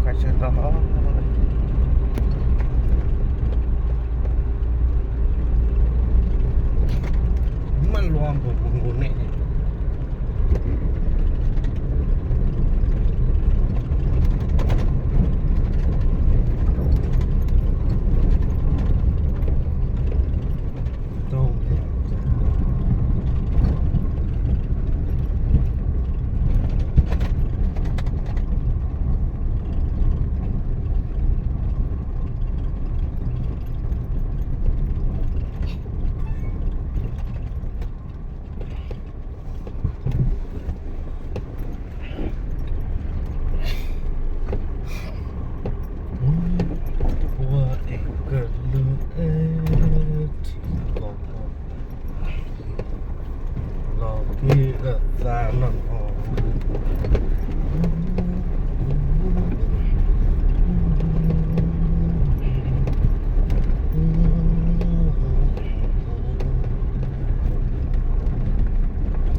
ဆၢထီၣ် မၢလီၤပူၤပူၤန့ၣ် ပှၤအဲၣ်ကလုာ်အဲၣ် ထံကီၢ် လီၤက့ၤအသးနီၢ်နီၢ်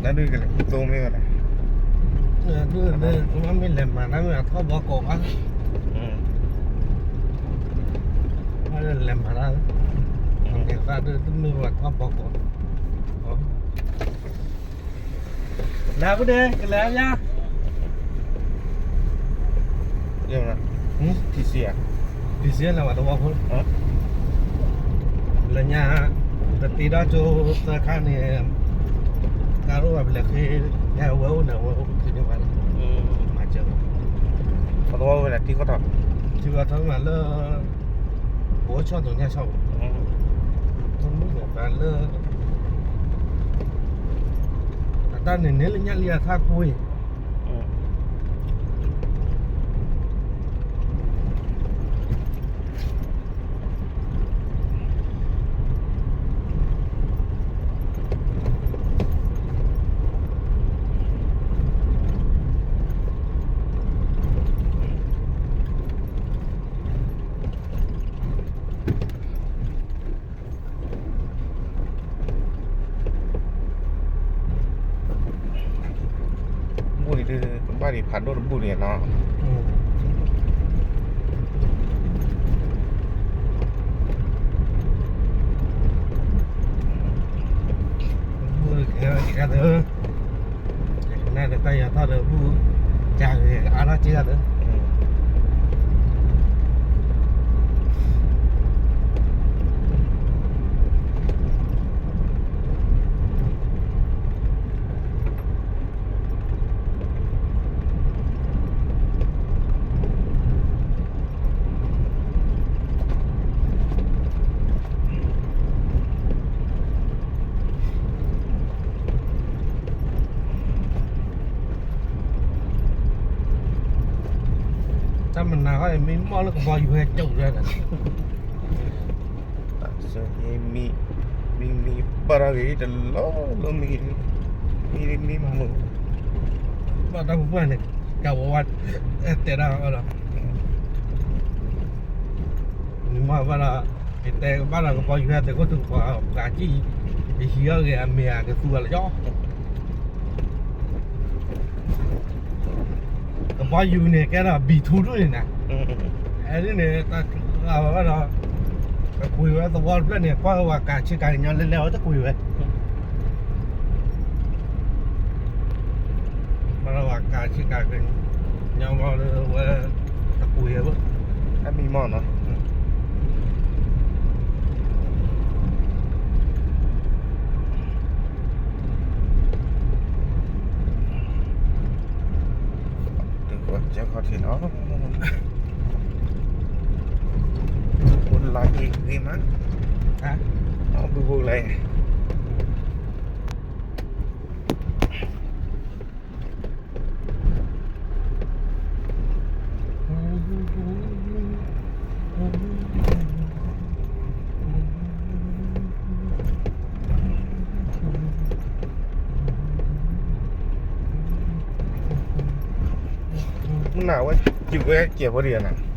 နဒုးကလဲၤသိမ့ၢ်ဝဲဒၣ် ဒုးမ့ၢ်လဲၤမၤတၢ်မ့ၢ်အထီၣ်ဘီကိးဘၣ် လဲၤမၤတၢ် န့ၣ်သးဒုးတမ့ၢ်ဝဲထီၣ်ဘီကိး လၢပဒဲကလဲၤယါ ထံၣ်စံဧါ ထံၣ်စံလၢဝဲတဝီဖိ လၢညါ ပတ့ထီၣ်ကၠိသၢခါန့ၣ် ကါရိၣ်ဝဲပလဲၤဃ့ ဟဲဝဲအိၣ်န့ၣ် အဝဲအိၣ်ခံန့ၢ်ဘၣ် မၤစၢၤ ပတဝီဝဲဒၣ်ထံကီၢ်ထီၣ် ထံကီၢ်ထီၣ်မးလၢ ပအိၣ်ဆီၣ်သိးညၣ်ဆီၣ်ဝဲ တမုၢ်ဂၤလၢ အတၢ်န့ၣ်န့ၣ်လၢညၣ်လံအထါကွံာ် ဘူၣ်အံၤဒုး ကဘၣ်ဒံးဖးဒိၣ်တဘူၣ်န့ၣ်နီၤ ဘူၣ်ကဲကဲသၢ နတၢ်ယၤထီၣ်ဒီးဘူၣ် ကါဂ့ၤအါထီၣ်က့ဂၤသၢ တၢ်မနၤဃီအံၤ မ့ၢ်မီၢ်လၢကဘီယူၤဟဲကၠိၣ်ဒၣ်ဒီး တၢ်ဆၢဟ့မံ မံမံ ဘၣ်တၢ်ဂ့ၤတလီၤလီၤမံ မံမံမံ ဘၣ်တၢ်ပှၢ်ပှၢ်န့ၣ် ကဝီၤဝါ တဲဒၣ်အီၤဒီး နမ့ၢ်ဘၣ်ဒီး ယတဲကဘၣ်ဒီးကဘီယူၤဟဲသုးခိၣ်သုးကပၤ ပှၤကံၣ် ယဟံးအီၣ်ဂ့ၤအမ့ၢ်အကသူအီၤလီၤ ကဘီယူၤန့ၣ် ကဲဒီး ဘံၣ်ထူဒူၣ်န့ၣ်နၤ, အဲဒ်န့ၣ် တၢ်ဘၣ်ဒီး ကကွံာ်ဝဲသဝီတဖျၢၣ်န့ၣ် ကွၢ်ဝဲကးဆ့ကၤကညီလဲၤလဲၤဝဲတကွံာ်ဝဲ, ဘၣ်ဒီးဝဲကးဆ့ကၤကညီဘျီလၢဝဲ တကွံာ်ဝဲ, အမံၤမီၢ်နီၤ တုၤကီၢ်ကၠီခီၣ်ထံးနီၤ, အိၣ်လၢအ့ၣ်ဂ့ၤမး, ဟါ, အဘုဘိကလဲၤ မုၢ်နၤဝဲ စံးဝဲစဲးဖိဒံးနၤ